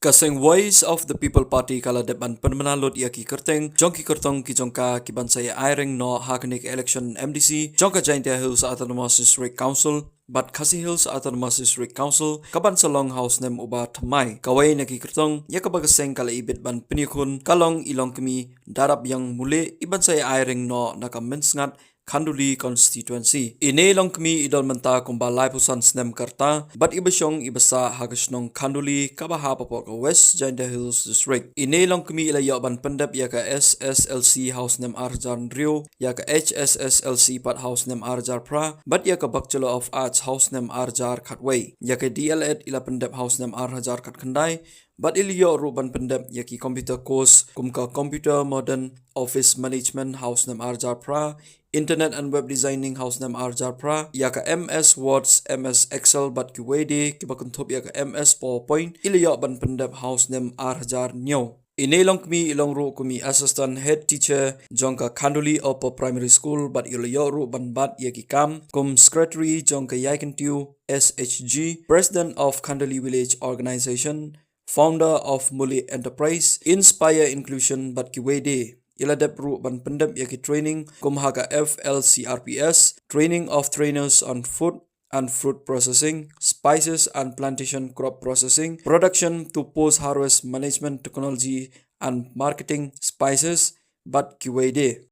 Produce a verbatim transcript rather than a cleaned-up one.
Ka seng Voice of the People Party ka la dep ban pynbna lut ïa ki kyrteng jong ki kyrtong ki jong ka ki ban sa ïa ai reng noh ha kane ka election M D C jong ka Jaintia Hills Autonomous District Council bad Khasi Hills Autonomous District Council ka ban sa long ha u snem uba thymmai. Kawei na ki kyrtong ïa kaba ka seng ka la ibit ban pynïakhun ka long i longkmie Darap Yang Mule i ban sa ïa ai reng noh na ka Mynsngat Khanduli constituency. Ine i longkmie i don mynta kumba laiphew san snem ka rta bad iba shong iba sah ha ka shnong Khanduli kaba hap hapoh ka West Jaintia Hills District. Ine i longkmie i la ïoh ban pyndep ïa ka S S L C ha u snem ar hajar hynriew, ïa ka H S S L C pat ha u snem ar hajar phra bad ïa ka Bachelor of Arts ha u snem ar hajar khatwei. Ïa ka D.El.Ed i la pyndep ha u snem ar hajar khatkhyndai bad i la ïoh ruh ban pyndep ïa ki computer course kum ka Computer Modern Office Management ha u snem ar hajar phra, Internet and Web Designing ha u snem ar hajar phra, ïa ka M S Words, M S Excel bad kiwei de kiba kynthup ïa ka M S PowerPoint i la ïoh ban pyndep ha u snem ar hajar hynñiew. Ine i longkmie i long ruh kum i Assistant Head Teacher jong ka Khanduli Upper Primary School bad i la ïoh ruh ban bat ïa ki kam kum Secretary jong ka Ïaikynthiew S H G, President of Khanduli Village Organization, Founder of Mule Enterprise, Inspire Inclusion bad kiwei de. I la dep ruh ban pyndep ïa ki training kum ha ka F L C R P S, Training of Trainers on Food and Fruit Processing, Spices and Plantation Crop Processing, Production to Post Harvest Management Technology and Marketing Spices bad kiwei de.